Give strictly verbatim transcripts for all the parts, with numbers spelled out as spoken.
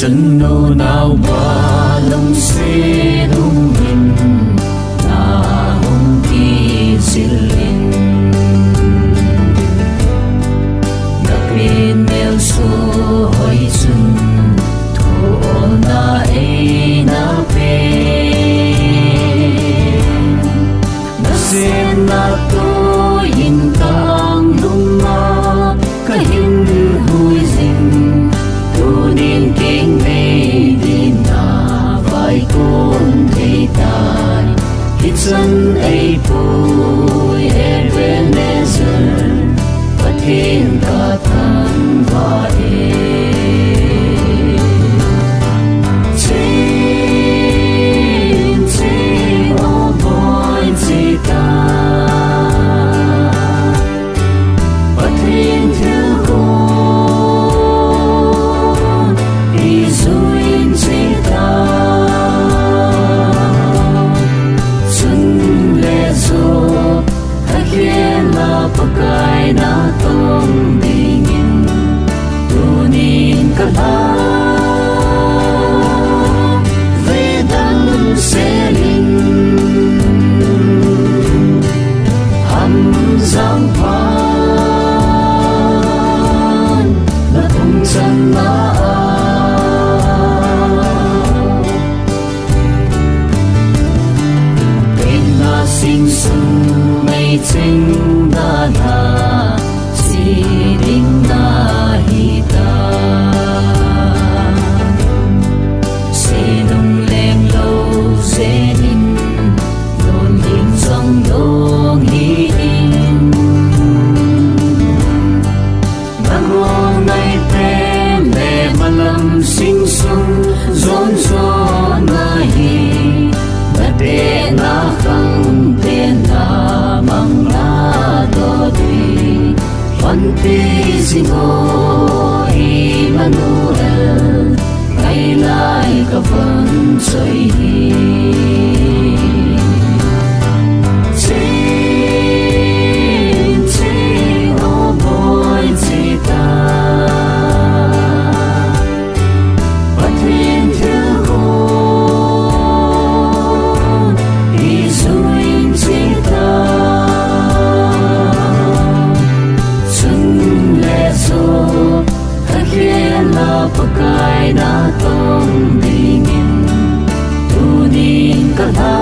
Nunau pa lungset um in, na hung kijil in. Na pen melso hoi chun, thu olna eina pen. Nasepna toh in ka anglum a, ka hin hui jing, tunin keng nei dinga vaikon thei tai. Hichan eipui Ebenezer, Pathen ka thangvah e. Cheng, cheng, o Boi, che ta. Pathen thilgon i juin che ta. Chun le jo, Pathen la Pakai na tong dingin, tunin ka lha ve dang selin, Hamjang phan na pung channa a, Penna sing sung mei ching dan a, che ding na hi ta. Seinung leng lou jeng in, lungding jong dong hih in. Nangho nai pen le malam sing sung jon jon na hi, na tena khang tena mang na doh tui. Panpi jing o Emmanuel, ngai lai ka van choi hi. Ching, ching, o Boi, che ta. Pathen thilgon i juin che ta. Chun le jo, Pathen la Pakai na tong dingin, tunin ka lha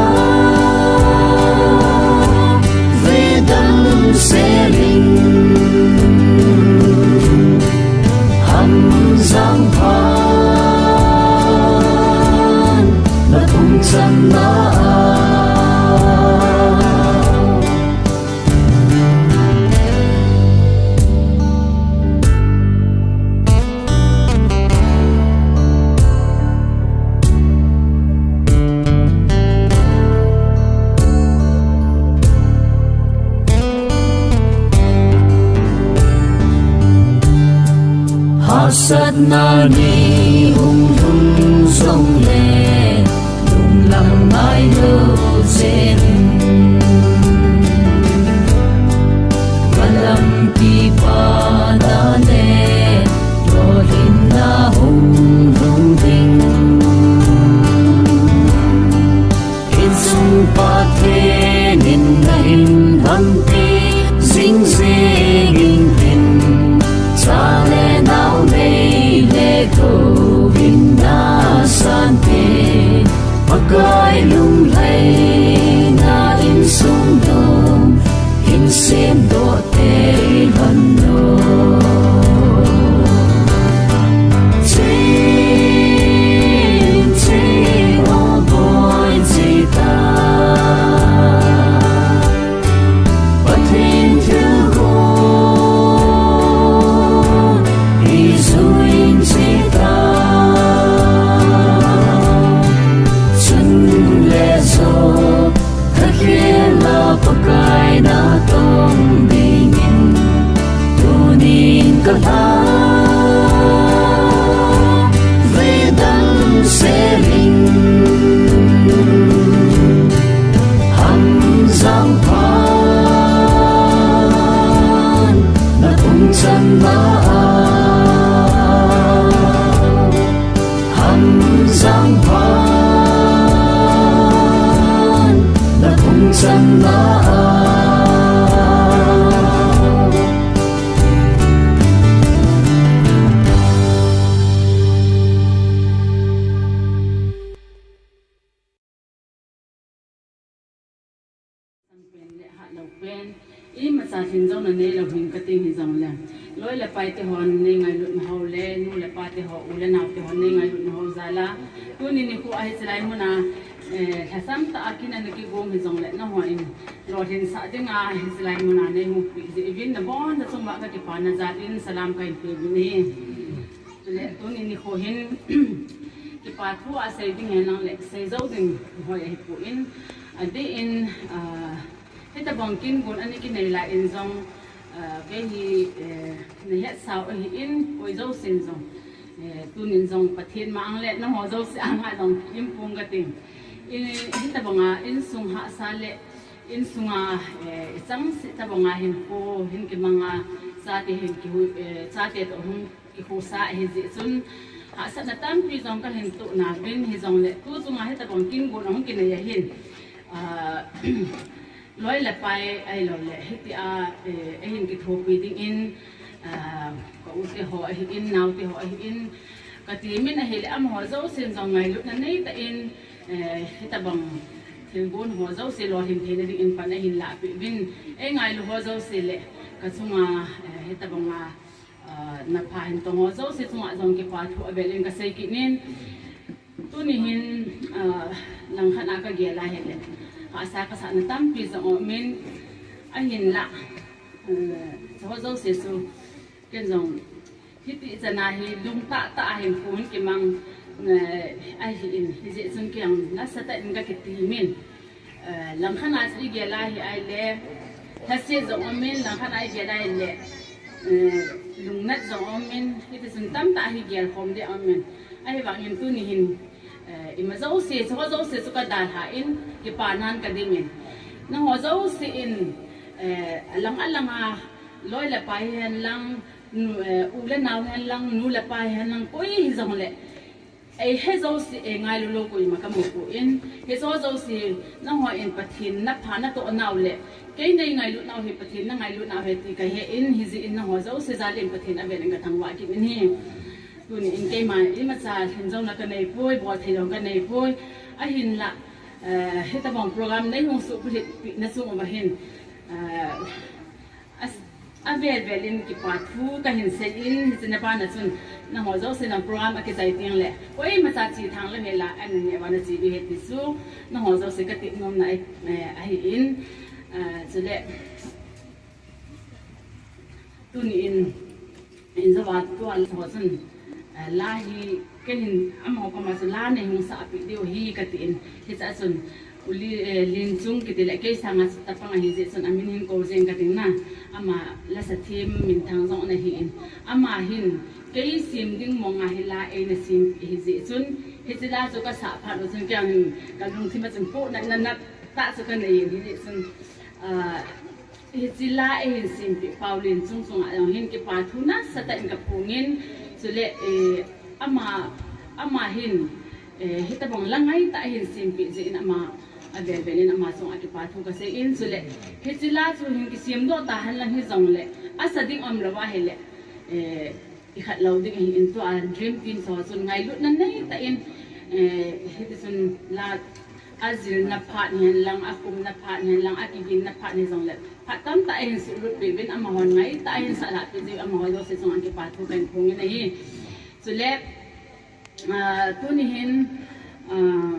ve dang selin. Hamjang phan na pung channa a, hahsatna ni hung lhung jongle, lunglam ngai lou jeng in. Malam kipana le lolhinna hung lhung ding. Hichun Pathen in nahin panpi jing jing in hin, cha le nao nei le gou Sangphan, la phung chan la a. Pen le hatlou pen, imacha thinjona neilou hing kati hijongle, loi le pai te hon nei ngailutna ho le, nu le pa te ho, u le nao te hon nei ngailutna ho jal a, tuni nikho a hiche lai muna, eh, lhasam tah a kin ana kigong hijongle, nangho in lolhinsah dinga hiche lai muna nei hung pi jeh uvin nabon'a chunga kakipana jal in salam kahin pe uvin ahi. Chule tuni nikho hin kipa thu a sei ding henlang le sei jou ding hoi ahipoi, adeh in, ah, hitobang kin gon ana kinei lai in jong, ah, kei hi, eh, nahet sau ahin, koi jousen jong, eh, tunin jong Pathen ma ang le nangho jouse anga jong kiim pong kating. In, hitobanga insung hahsa le insunga, eh, ichang seh tobanga hinkho hin kimanga chate hin kihu, eh, chate toh hung kikhusa ahi jeh chun, hahsatna tampi jong kahin toh nauvin hijongle, tu chunga hitobang kin gon ahung kinei ahin, ah, loi le pai ahilou le, hitia, eh, ahin kithopi dingin, ah, ka u te ho ahin, nao te ho ahin, kati min ahile, amaho jousen jong ngailutna neitah in, eh, hitobang thilgon ho jouse lolhin theina dingin pan ahin lahpeh uvin, eingailu ho jouse le, ka chunga, eh, hitobanga ah, napha hin tong ho jouse chunga jong kipa thu avel in kasei kit in. Tuni hin, ah, langkhat a kagel a hile, hahsa kasahna tampi jong umin, ahinlah, eh, ho jouse chu, ken jong, hiti chana hi lungtah tah a hin phun kimang, eh, ahin, hijeh chun kei jong nasatah in kakiti min. Eh, langkhat a chu igel a hi ahile, lhaset jong umin, langkhat a igel a hile, eh, lungnat jong umin, hiti chun tamtah hi gelkhom ding umin. Ahivangin tuni hin, eh, ima jouse, chomkhat jouse chu kadalhan, kipanan kadingin. Nangho jousen, eh, alang alanga, loi le pai hihen lang, nu, eh, u le nao hihen lang, nu le pa hihen lang, koi hijongle, eihe jouse, eingailu lou koima kamu poi. Hiche jouse, nangho in Pathen napha natoh nau le, kei nei ngailut nau hi Pathen na ngailut nau ahi ti kahen, hijeh in nangho jouse jal in Pathen avel in kathangvah kit in ahi. Tuni in keima imacha thinjona kanei poi, bolthei jong kanei poi. Ahinlah, eh, hitobang program nei hung suhbulhit peh na chung uva hin, eh, As-, avel vel in kipa thu kahin sei in, hiche na bana chun, nangho jousen program akichai teng le, koimacha che thang lou hela, ana neh uva nache diu ahi ti chu, nangho jouse kati nomna ahi, eh, ahin, ah, chule, tuni in, in jouva tua ho chun, eh, la hi, Kei hin amaho koma chu la nei hung sahpeh diu ahi katin, hichea chun, u Li-, eh, Linchung kiti le kei sanga chu tapang ahi jeh chun amin hin kou jeng kating na, ama lasa them minthang jong ana hin, ama hin kei sem ding mong a hi la eina sempeh ahi jeh chun, hiche la chu kasah phat u chun kei hin kalungthim a chun pohnatna tah chu kanei in, hijeh chun, ah, Hiche la eihin sempeh Paulin chung chunga jong hin kipa thu nasatah in kaphongin, chule, eh, ama, ama hin, eh, hitobang la ngaitah a hin sempeh jeh in ama, avel vel in ama chunga kipa thu kasei in, chule, hiche la chu hin kisemdoh tahen lang hijongle, asa ding umlou ahile, eh, ikhat lou ding ahin tua Dream Team ho chun ngailutna neitah in, eh, hiti chun la ajilna phat hihen lang, akhumna phat hihen lang, akiginna phat hijongle, phat tamtah a hin suhlut peh uvin amahon ngaitah a hin salah peh jeh u amaho jouse chunga kipa thu kahin phongin ahi. Chule, ah, tuni hin, ah,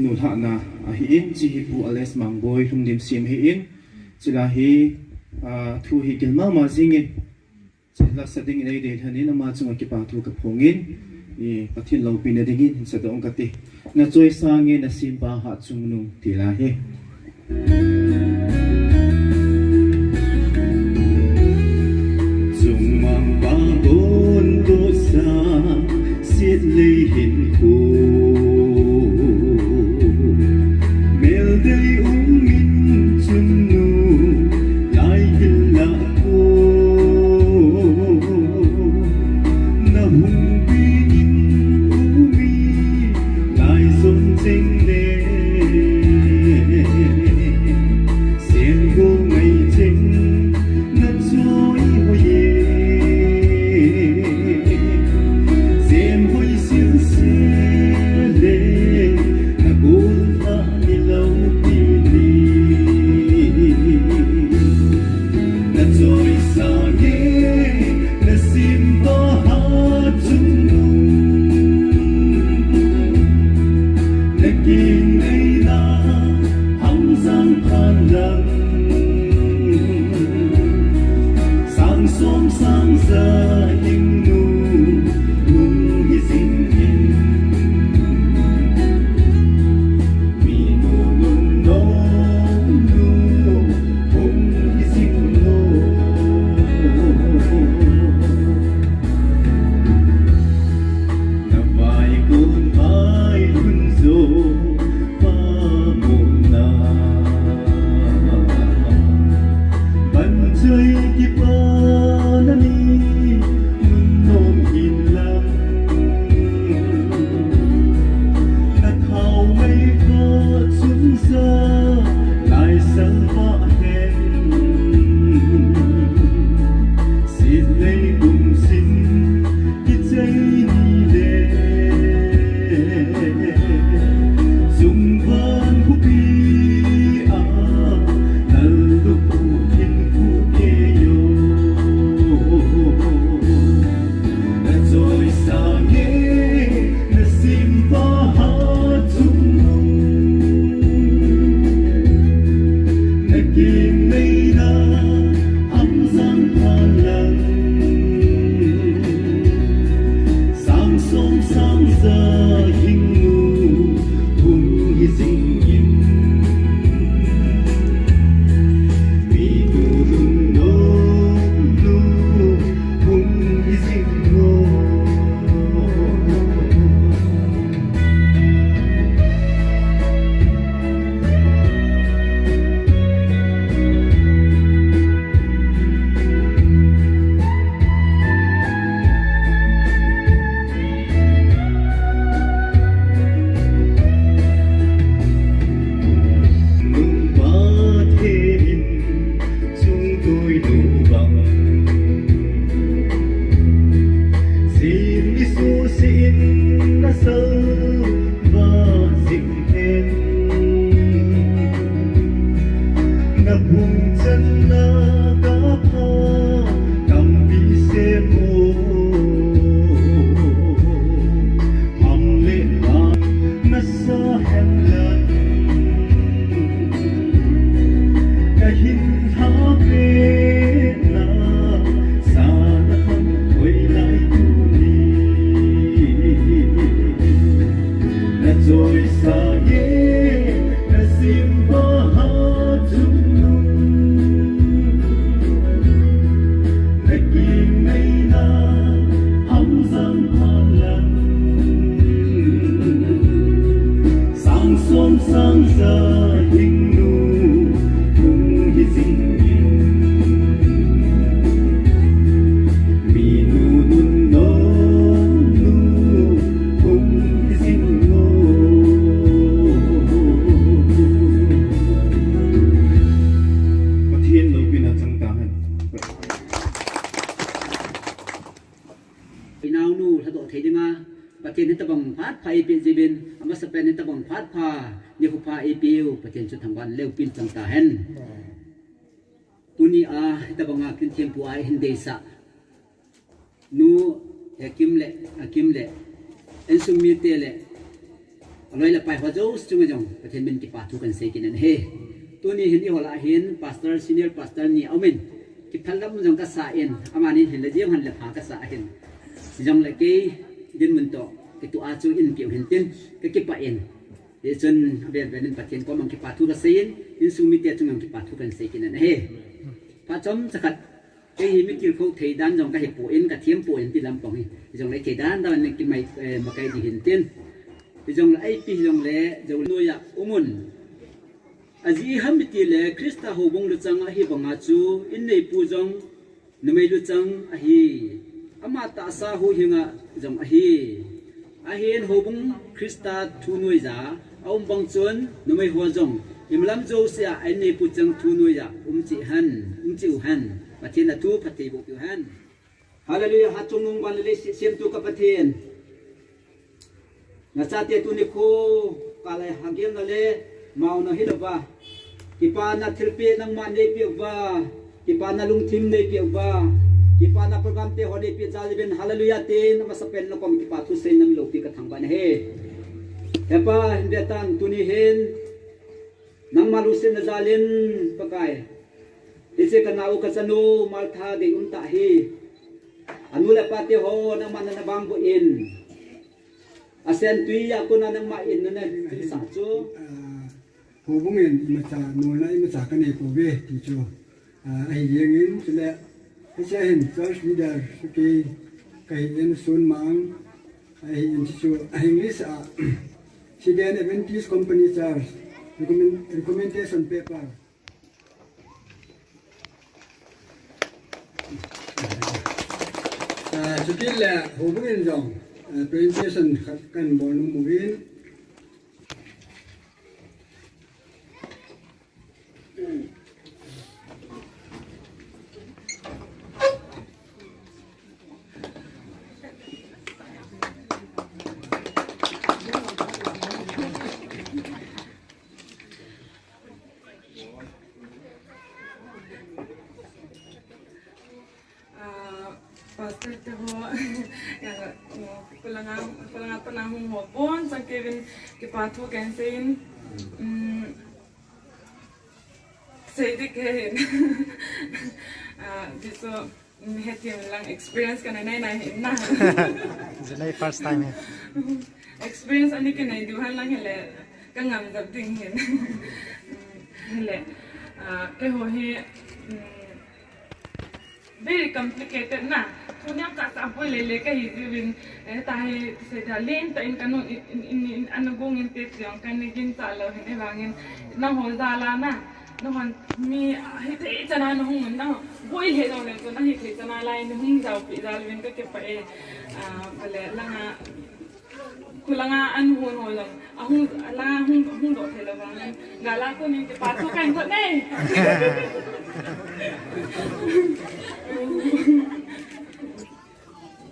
Nu lhahna ahin, hiche hi Pu Alex Mangboi lungdim sem ahin, hiche la hi, ah, thu hi gil mama jingin, hiche la sa dingin eidei lhonin ama chunga kipa thu kaphongin, i, Pathen loupina dingin hin sadoh ung kati. Nachoisang e nasempa Hatchungnung ti la hi. Chungmang pa gon toh sa, Sitlei hinkho. Meldei um min chunnu, lai gil lah ko. Sahing nu hung hi jing in, mi nu nun nom nu hung hi jing in. Nung Pathen in sung tui nu bang, sin mi su si in na sal va jing hen. Na phung chan na ka pha tampi se mo. Ham le la na sa hen la. Ka hin ha ve na sa na kham koi lai tu ni. Na choi sa ye na sim ba ha chung nu. Na kim nei na ham sang pha lan. Sang som sang sa hing nu hung hi jing in. Mi nu nun nom nu hung hi jing o. Pathen loupina chang ta hen. I naonu lhadoh thei dinga Pathen hitobang phat pha eipeh jeh uvin, amasapen hitobang phat pha, nikho pha eipeh u Pathen chu thangvah in loupina chang ta hen. Tuni a hitobanga kin thempu a ihin deisah nu Hekim le, Akim le, insung mite le, aloi le apai ho jouse chunga jong Pathen min kipa thu kahin sei kit in ahi. Tuni hin eiho lah a hin Pastor, Senior Pastor ni aumin, kiphal lam jong kasa in, amani hin le jeng hen le pha kasa ahin. Hijongle kei dinmun toh kitoh a chu eipeh u hin tin, kakipah in. Hichun avel vel in Pathen koma kipa thu kasei in, insung mite chunga kipa thu kahin sei kit in ahi. Phat chomcha khat, kei hi mi tilkhou thei dan jong kahi poi, ka them poi ti lampang hi. Hijongle thei dan dan in kimai, eh, makai ding hin tin. Hijongle ipi hijongle, jou noiya um un. Ajeh ham itile Christa houbung luchang ahi banga chu, inneipu jong numei luchang ahi. Ama tahsa huhhing a jong ahi. Ahin houbung Christa thu noiya aum bang chun, numei ho jong imalam jousea a inneipu chang thu noiya um cheh hen, um cheh u hen. Pathen in athu phatthei boh peh u hen. Hallelujah, hatchungnung van le leiset semtu ka Pathen. Nachate tuni nikho kah lai hagel na le mauna hilouva, kipana thilpeh nangman neipeh uva, kipana lungthim neipeh uva, kipana program te ho neipeh jal uvin, hallelujah tin, amasapen nakom kipa thu seinan loupi kathangvah in ahi. He Pa, hin ve tan tuni hin, nangma lungsetna jal in Pakai. Hiche kanao kachanu Martha deium tah hi. Anu le apa te ho nangman nana vangboh in. Asen tui a kona nangman nana thilsah chu. Ah, houbung in imacha, nolna imacha kanei pouve ti chu. Ah, ahi jeng in chule, hiche a hin church leader chu kei kahi in, Sunmang, ahi in chu, chu English a, Seventh Adventist Company Church, recommend-, recommendation paper. Ah, chutile houbung in jong, ah, presentation khat kahin bol nom uvin. Ah, Pastor te ho, ya, oh, kulanga, kulanga pana hung ho bon, sang kevin kipa thu kahin sei in, mm, sei ding kahin. Ah, di so, mm, hethem lang experience kana nei nei hin na. Jinei first time hi. Experience ani kinei diu hen lang hile, ka ngam jep ding hin. Hile, ah, keiho hi, mm, very complicated na. Thu niam cha cha boi le le ka hi jiuvin, eh, tahi, tisei ta len ta in ka nu in, in, in, in, ana gong in te jong ka ni gin cha lou hin e vangin, nangho jal a na. Nahon mi hithei chana nahung un na. Boi le jong le chu na hithei chana lai nahung jao pi jal uvin ka kipah e. Ah, bale langa Khulanga an hon ho jong, ahung, alanga hung, hung doh thei lou vang. Gala ko ning kipa thu kahin thot nei.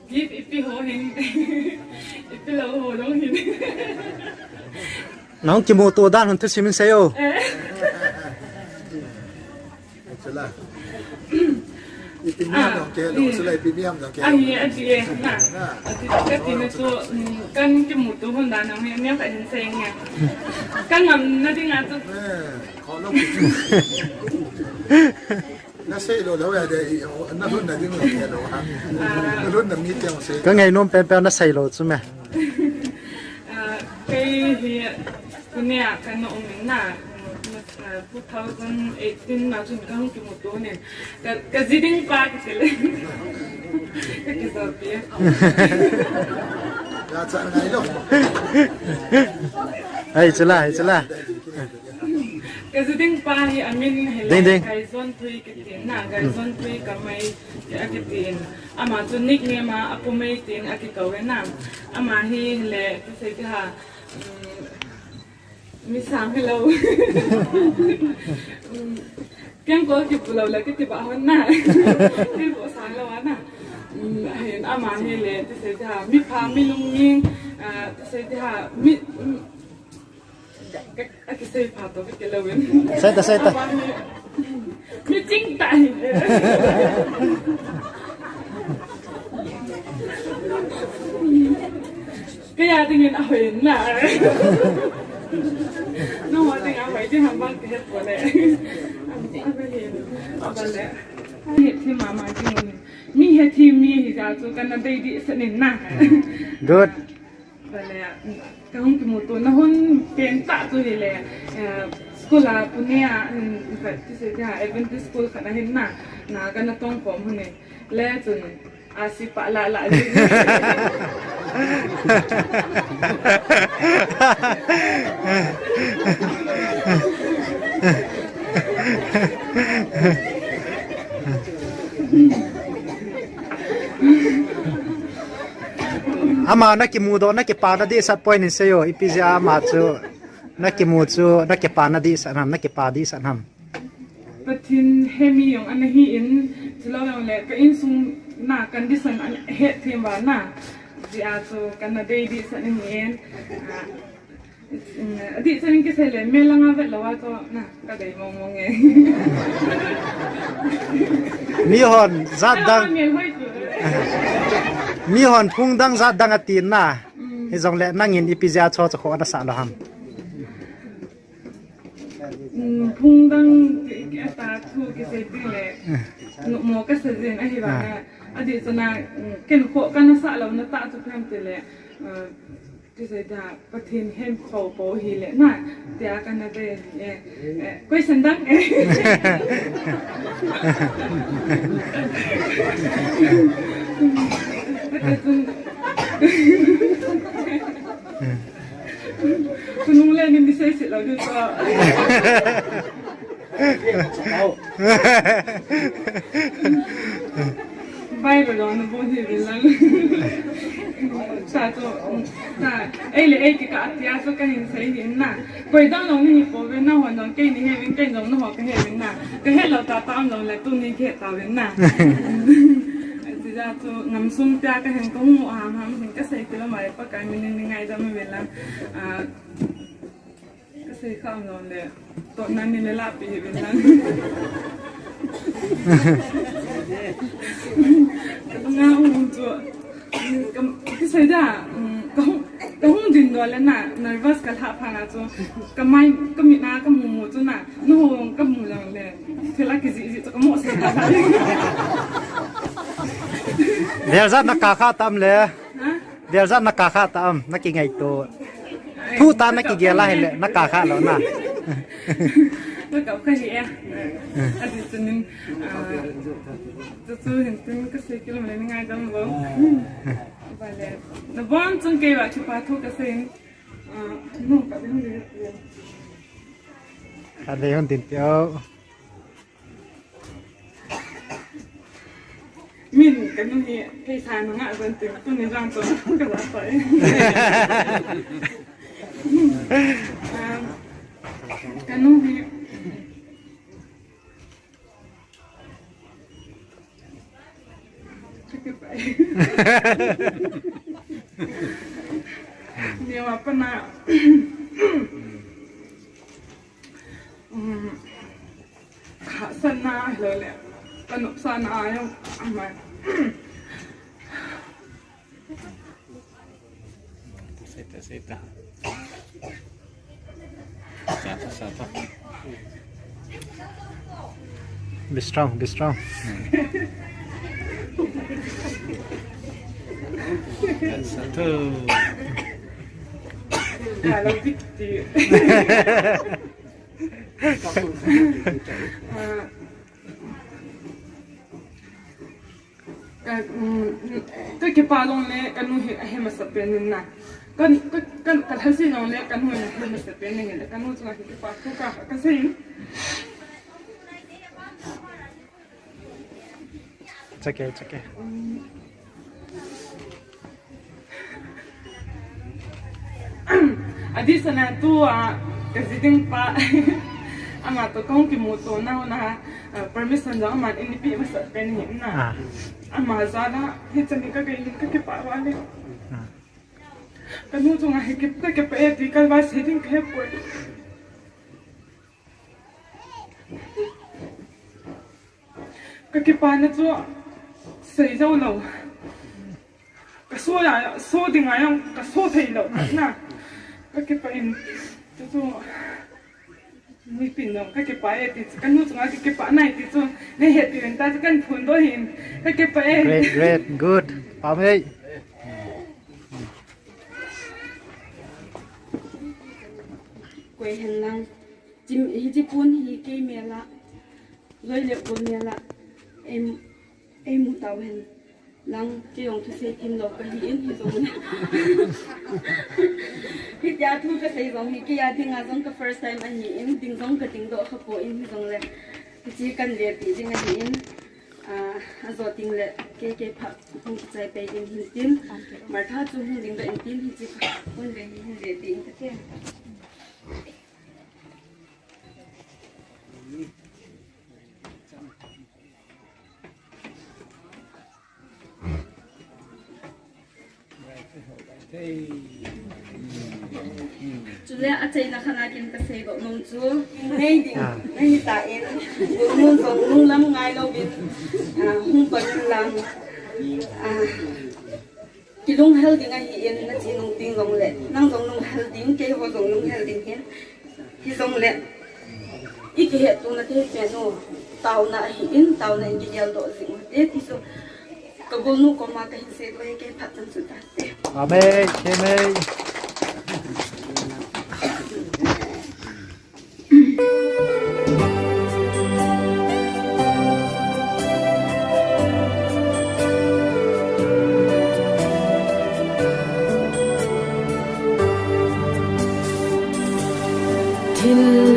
Gift ipi ho hin, ipi lou ho jong hin. Nahung kimuto dan hon thusim in sei o. Eh. Chula. Ipi miam jong kei lou, chula ipi miam jong kei lou. Ahi, ati e, na. Na. Ati, kati na chu, mm, kan kimuto hon dan nang, miam ka hin sei nge. Ka ngam na ding a chu. Eh, kho lou. Na sei lou lou ya de, na lhun na ding lou kei lou ha. Ah. Na lhun na mi tiang sei. Ka ngainom penpen na sei lou chu me. Ah, kei hi, kune a ka na um in na. Ah, two thousand eighteen na chun ka hung kimuto nin. Ka, ka ji ding pa kiti le. Ka kijolpi. Ya cha ngai lou. Hai chula, hai chula. Ka ji ding pa hi amin hile. Ding, ding. Gaizon Thui kitin na, Gaizon Thui Kamei akitin. Ama chu nickname a Apumei tin akikou e na. Ama hi hile, tisei ti ha. Um, Mi sang hilou. Um, kengkol kipu lou le kiti ba hon na. Kipu sang lou na. Um, hin ama hile, tisei ti ha, mi pha, mi lungning, ah, tisei ti ha, mi, um, ka, ka, akisei pha to, ka kilou in. Sei ta, sei ta. Ama hi, mi ching ta hi. Kei a dingin ahoi na. Nangho ding ahoi ding ham bang kahet poi le. Ahoi hin. Abale. Hethem mama ding. Mi hethem mi hija chu kana dei dehset in na. Good. Bale. Ka hung kimuto na hon pen tah chu hile. Eh, school a Pune a, in fact, tisei ti ha, Adventist school khat a hin na. Na kana tong khom hon e. Le chun. Asi pa la la. Ama na kimudoh, na kipana dehset point in sei o, ipi jeh a ama chu, na kimu chu, na kipana dehset ham, na kipa dehset ham. Pathen hemi jong ana hi in, chulou jong le ka insung na condition ana hethem uva na. Jeh a chu kana dei dehset in ahi in. Ah, mm, adehset in kisei le, mel langa vet lou a chu na, ka dei mong mong e. Mihon jat dang. Mel hoi chu. Mihon phung dang jat dang ati na. Mm. Hijong le nangin ipi jeh a chu chu kho ana sah lou ham. Mm, phung dang ki, ki ata thu kisei ding le, numo kasa jin ahi vang a, adeh chun a, mm, ken kho kana sah lou na tah chu phem ti le, uh, kisei da, Pathen hem kho po hi le na, tia kana de, eh, eh, question dang, eh. Kati chun, Khonung le nin ni sei sei lou ding chu. Bible lou na bon hi bil lang. Sa chu, sa, ei le ei kikah tia chu kahin sei hin na. Koi dang lou nahi pouve, nahon jong kei nahe uvin, kei jong naho kahe uvin na. Kahe lou tah tah um lou le tuni kahe tauvin na. Tija chu ngam sung tia kahin kahung u ham ham hin kasei kit lou mai. Pakai min in nei ngaidam uvin lang. Ah, kasei kha um lou le, tohna ni le lahpeh hih uvin lang. Kalunga um chu, ka, kisei da, um, kahung, kahung ding doh le na, nervous kalhah phat na chu, kamai, kamit na kamu mu chu na, naho kamu lou le, thil a kijih jih chu kamo sei ta. Vel jat na kakha tam le. Ha? Veljat na kakha ta am, na kingaito. Thu ta na kigel a hile, na kakha lou na. Ka kap ka hi e. Ati tunin, ah, tu tu hin tin ka sei kil mane ngaidam lou. Vale. Na bon chung kei va kipa thu ka sei. Ah, no ka bin de. Ka de hon tin tio. Min kanu hi pheisa na nga zan tin, tuni jang to ka la pai. Um, kanu hi Ni wa pana. Um, Ka sana lo le. Ka nop sana a yong amai. Seta, seta. Sata, sata. Be strong, be strong. Satu. Kalau gitu. Ah, ka, mm, ka kipa long le ka nu hi ahe masa pen in na. Ka, ka, ka, ka lhasi long le ka nu hi ahe masa pen in le ka nu chunga hi kipa thu ka, ka sei. It's okay, it's okay. Adi sana tu, ah, ka jiding pa. Ama to kong kimu to na na, ah, permission jong ama in pi masa pen hi na. Ah. Ama jana hi chani ka kai ka kipa wa le. Ah. Ka nu chunga hi kip ka kipa e ti ka va sei ding ka he poi. Ka kipana chu sei jou lou. Ka so ya, so ding a jong ka so thei lou na. Ka kipa in chu chu mi pin jong ka kipa e ti chu, ka nu chunga ka kipa nai ti chu. Nei he ti ven ta chu kan phun do hin. Ka kipa e. Great, great, good. Pam hei. Koi hen lang. Chim, hichi pun hi kei mela, loi le pun mela, em, em mu tau hen lang, kei jong thusei thim lou ka hi in hi jong. Hitia thu ka sei jong hi, kei a dinga jong ka first time ahi in, ding jong ka ding doh kha poi in hi jong le. Hichi kan le pi ding ahi in, ah, ajo ting le, kei kei pha, hung kichai pei ding hin tin. Martha chu hung ding doh in tin, hichi pha, hung le hi hin le pi in ka te. Chule achaina khat a kin kasei bou nom chu, nei ding, ah, nei ta in, nun jong nung lam ngai louvin, ah, hung pan in lang, ah, Kilunghel ding ahi in, na chi nung ding jong le, nang jong lunghel ding, keiho jong lunghel ding hin. Hi jong le, i kihet tuna thei pen u, taona ahi in, taona in kigel doh jing u te, ti chu ka golnu koma ka hin sei doh e, kei phat chan chu ta te. Amen. Amen. Thin